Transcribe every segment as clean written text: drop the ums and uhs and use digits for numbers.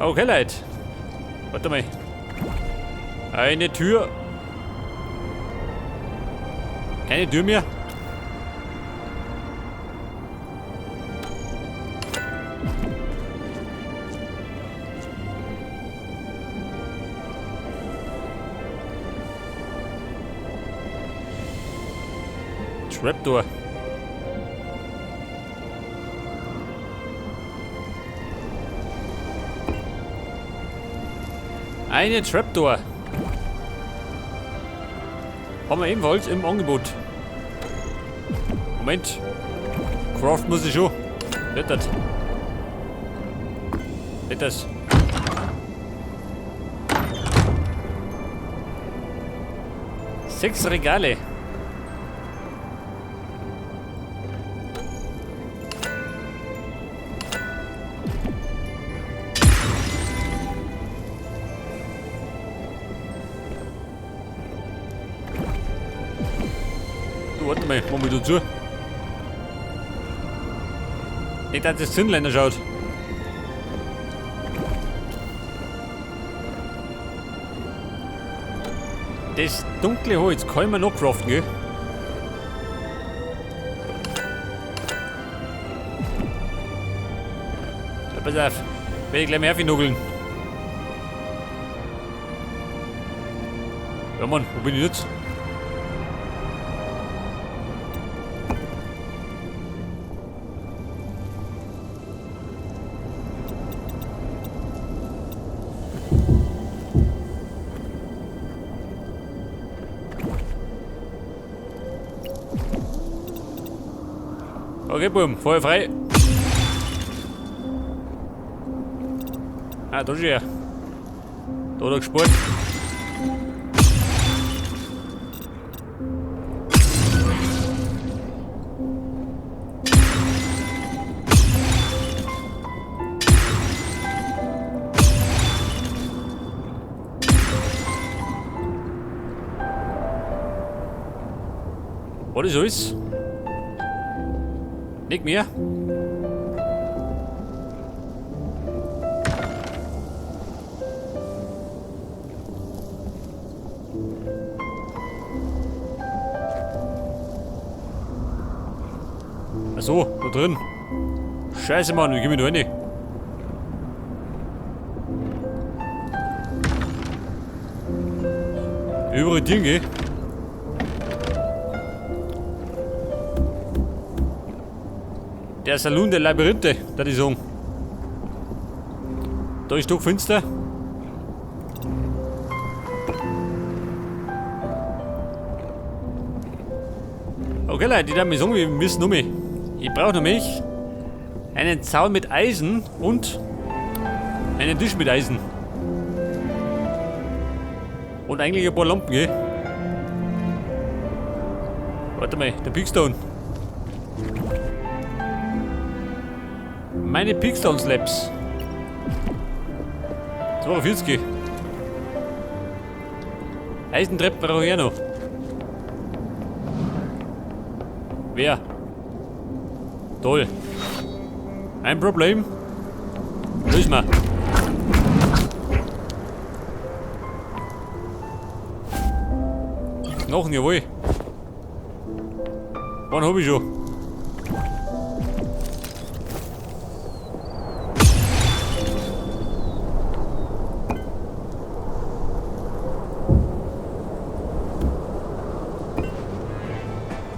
Okay, Leute. Warte mal. Eine Tür. Keine Tür mehr. Trapdoor. Eine Trapdoor. Haben wir ebenfalls im Angebot. Moment. Craft muss ich schon. Nicht das. Nicht das. 6 Regale. Du, warte mal, mach mal da zu. Nicht, dass das Zündländer schaut. Das dunkle Holz kann man noch craften, gell? So, pass auf. Werde ich gleich mehr nugeln. Ja Mann, wo bin ich jetzt? Okay, Buben, Feuer frei. Ah, da ist er. Da hat er gespart. War das alles? Nicht mehr? Ach so, da drin. Scheiße, Mann, wie komm ich da rein? Überall Dinge. Der Saloon der Labyrinthe, da die sagen. Da ist doch finster. Okay, Leute, die da sagen, wir müssen um mich. Ich brauche nämlich einen Zaun mit Eisen und einen Tisch mit Eisen. Und eigentlich ein paar Lampen, gell? Warte mal, der Pigstone. Meine Pigstone Slabs. 42. Eisentreppe brauche ich auch noch. Wer? Toll. Ein Problem. Lösen wir. Knochen, jawohl. Einen hab ich schon.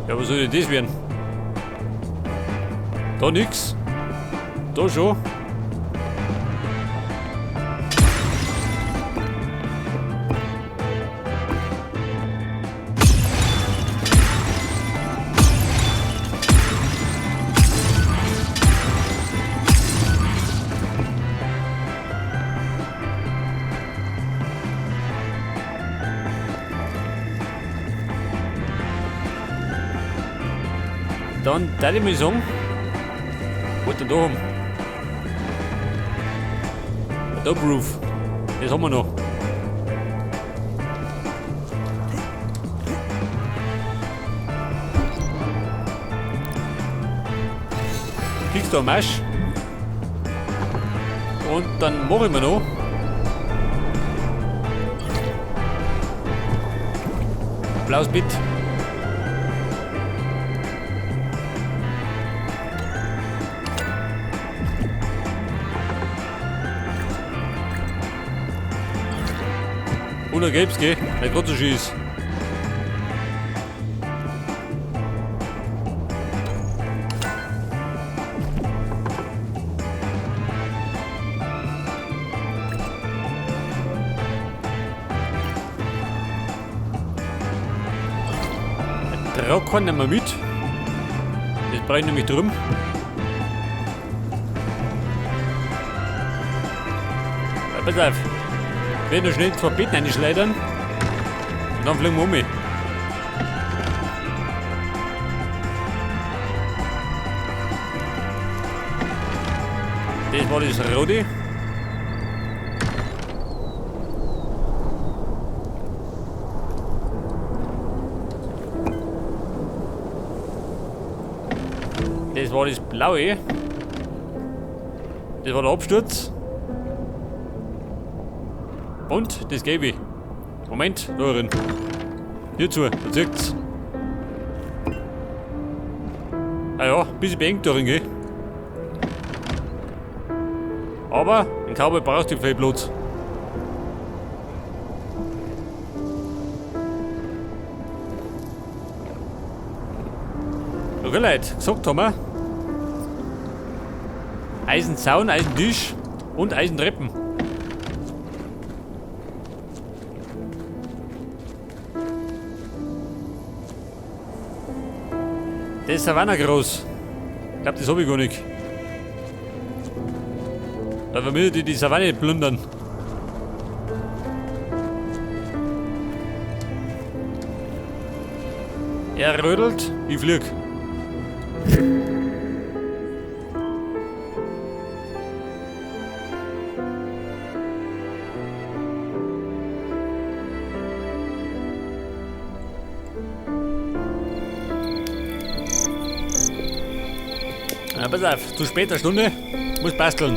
Ja, was soll denn das werden? Da nix. Da schon. Dann darf ich mal sagen, was denn da haben? Ein Top Roof. Das haben wir noch. Kriegst du einen Marsch? Und dann mache ich mir noch. Blaues Bett. Und ein gelbes, gell? Weil grad so schön ist. Trockhorn nehmen wir mit. Das brauche ich nämlich drum. Ja, pass auf. Ich werde noch schnell zwei Betten reinschleudern. Und dann fliegen wir um. Das war das Rote. Das war das Blaue. Das war der Absturz. Und das Gelbe. Moment, da drin. Hierzu, da zirkt's. Ah ja, ein bisschen beengt darin, gell? Aber ein Cowboy braucht den viel Platz. Okay, Leute, gesagt haben wir. Eisenzaun, Eisentisch und Eisentreppen. Das ist Savanna groß. Ich glaub, das hab ich gar nicht. Da wir die Savanne plündern. Er rödelt, ich flieg. Na, pass auf, zu später Stunde, muss basteln.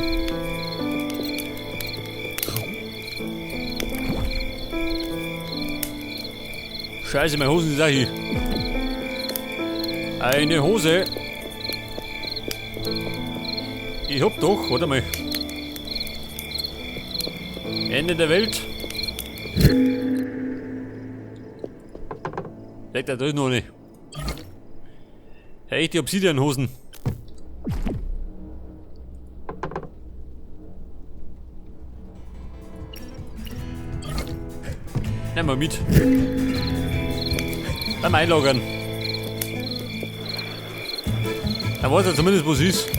Scheiße, meine Hosen sind auch hier. Eine Hose. Ich hab doch, warte mal. Ende der Welt. Vielleicht da drin noch nicht. Hey, die Obsidian-Hosen. Nehmen wir mit. Beim Einlagern. Da weiß er zumindest, was ist.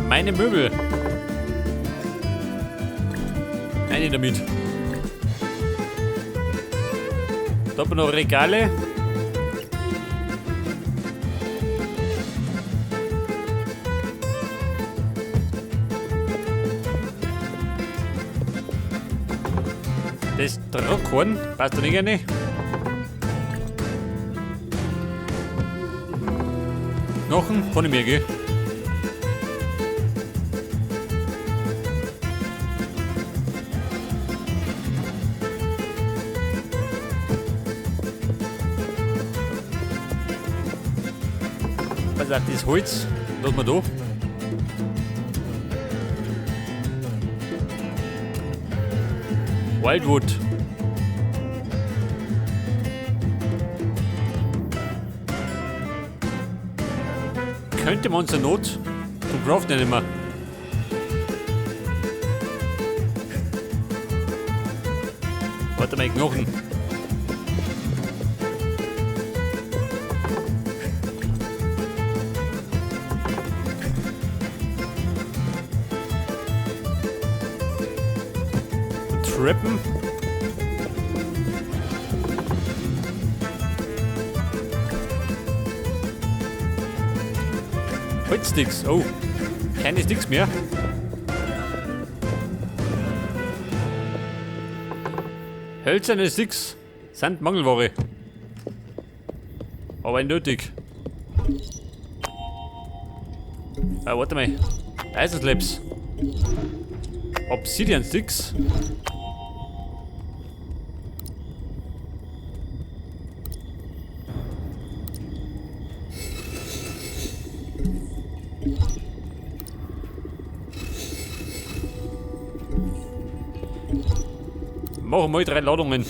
Meine Möbel. Eine damit. Da haben wir noch Regale. Das Druckhorn passt da nicht rein. Knochen kann ich mehr, gell? Pass auf, das Holz lassen wir da. Wildwood. Könnte man zur Not zum Craften nicht mehr. Warte mal, Knochen. Treppen. Holzsticks. Oh, keine Sticks mehr. Hölzerne Sticks. Sind Mangelware. Aber eindeutig. Ah, warte mal. Eisenslabs. Obsidian Sticks. Machen wir mal 3 Ladungen.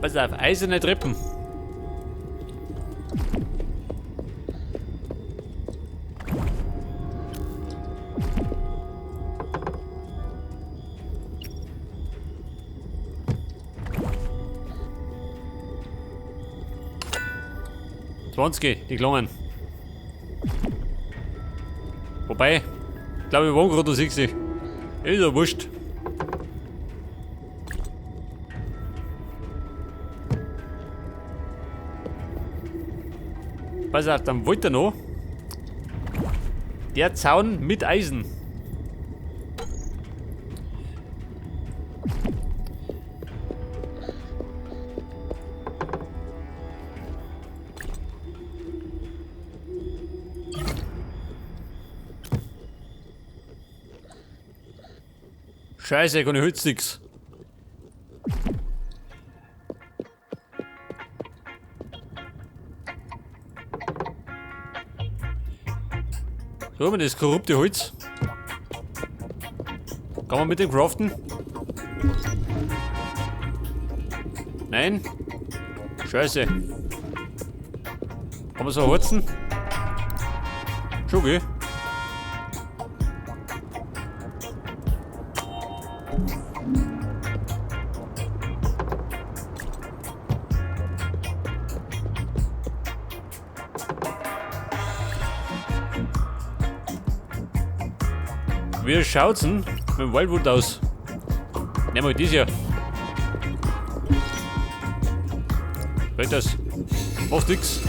Pass auf, eiserne Treppen. 20, die Klongen. Wobei, ich glaube, wir waren gerade 60. Ist ja wurscht. Pass auf, dann wollte er noch. Der Zaun mit Eisen. Scheiße, keine Holzsticks. So, haben wir das korrupte Holz. Kann man mit dem craften? Nein? Scheiße. Kann man so holzen? Schon, gell? Wie schaut's denn mit dem Wildwood aus? Nehmen wir das hier. Geht das? Macht nix.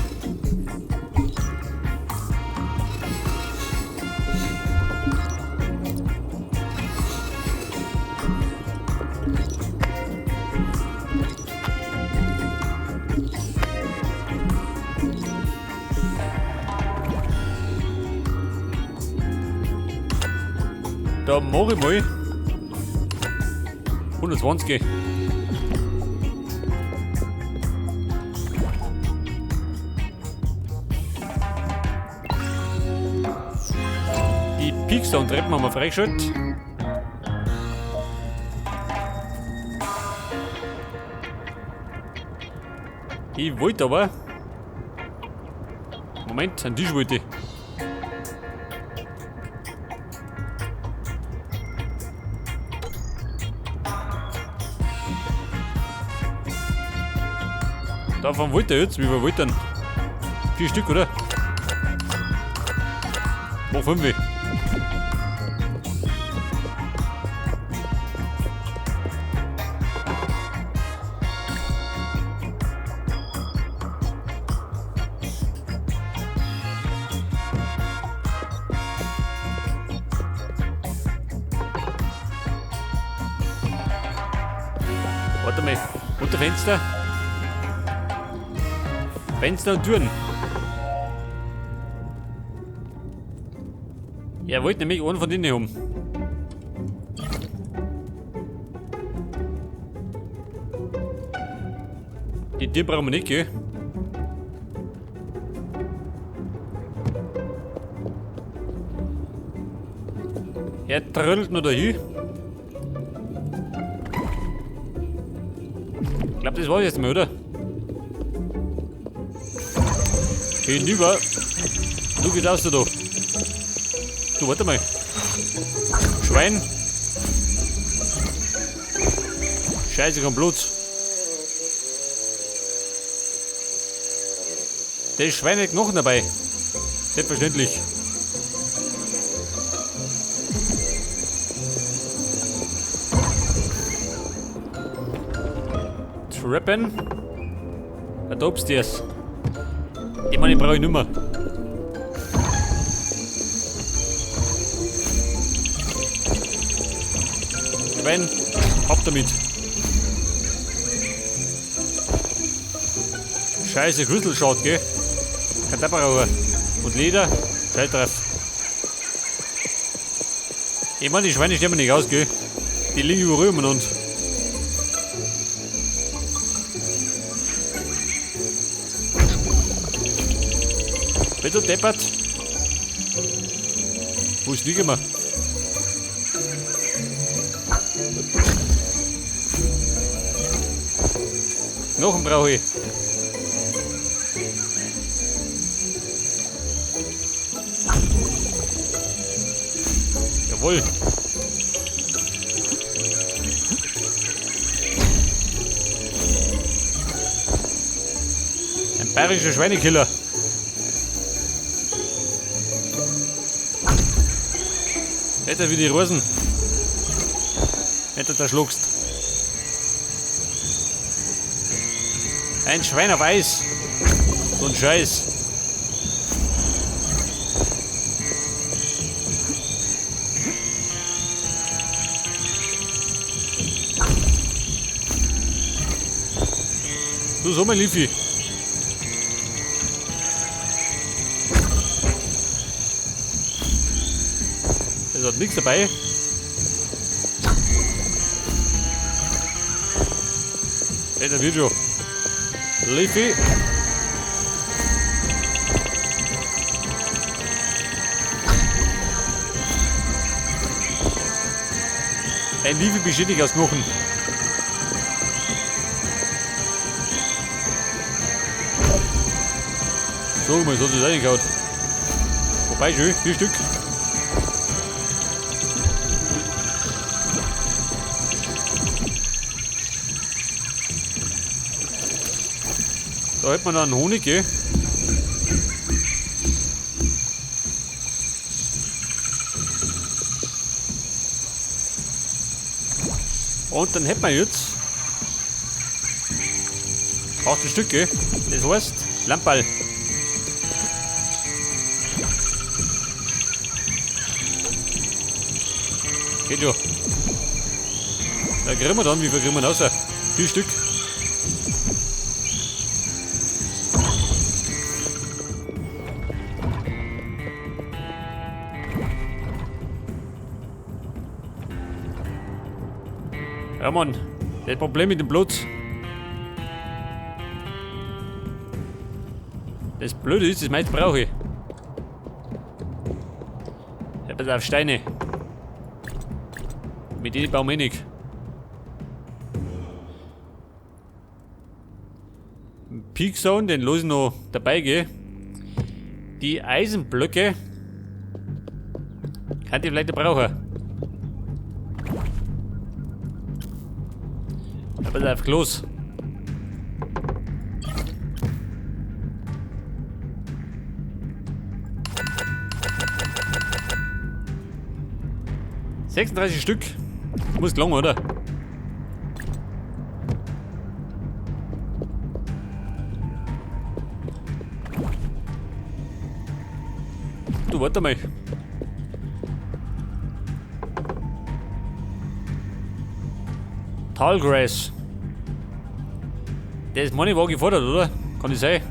Da mach ich mal 120. Die Peakstone-Treppen haben wir freigeschaltet. Ich wollte aber. Moment, einen Tisch wollte ich. Davon wollte er jetzt, wie viel wollte er denn? 4 Stück, oder? Mach 5. Warte mal, unter Fenster. Fenster und Türen. Er wollte nämlich einen von denen haben. Die Tür brauchen wir nicht, gell? Er trödelt nur dahin. Ich glaub, das war's jetzt mal, oder? Hinüber. Du gehst aus da. Du, warte mal. Schwein. Scheiße, kein Blut. Das Schwein hat Knochen dabei. Selbstverständlich. Treppen. Upstairs. Die meine brauche ich nicht mehr. Schwein, ab damit. Scheiße, Rüsselschaut, gell? Kein Tabakraucher. Und Leder, Scheiß drauf. Ich meine, die Schweine sterben nicht aus, gell? Die liegen überall umeinander. Bitte deppert. Wo ist die immer? Knochen brauche ich. Jawohl. Ein bayerischer Schweinekiller. Nicht wie die Rosen. Nicht, dass du schluckst. Ein Schwein auf Eis. So ein Scheiß. Du, so mein Lifi. Es hat nichts dabei. Hey, der wird schon. Leafy. Ein Leafy besteht nicht aus Knochen. So, mal so hat es reingehauen. Wobei, schön, 4 Stück. Da hält man noch einen Honig, gell? Und dann hätten wir jetzt 8 Stück, gell? Das heißt, Lamperl. Geht schon. Da kriegen wir dann, wie viel kriegen wir raus? 4 Stück. Ja Mann, das Problem mit dem Blut. Das Blöde ist, das meiste brauche ich. Ja, pass auf, Steine. Mit denen bauen wir nicht. Peak Zone, den lasse ich noch dabei gehen. Die Eisenblöcke kann ich vielleicht brauchen. Ja, pass auf, los. ...36 Stück. Muss gelangen, oder? Du, warte mal. Tallgrass. Das meine ich war gefordert, oder? Kann ich sein?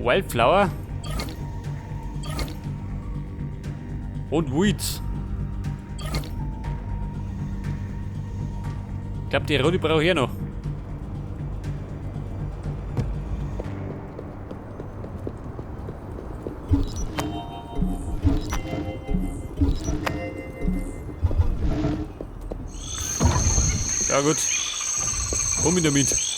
Wildflower. Und Weeds. Ich glaube, die rote brauche ich auch noch. Ja gut. Komm wieder mit.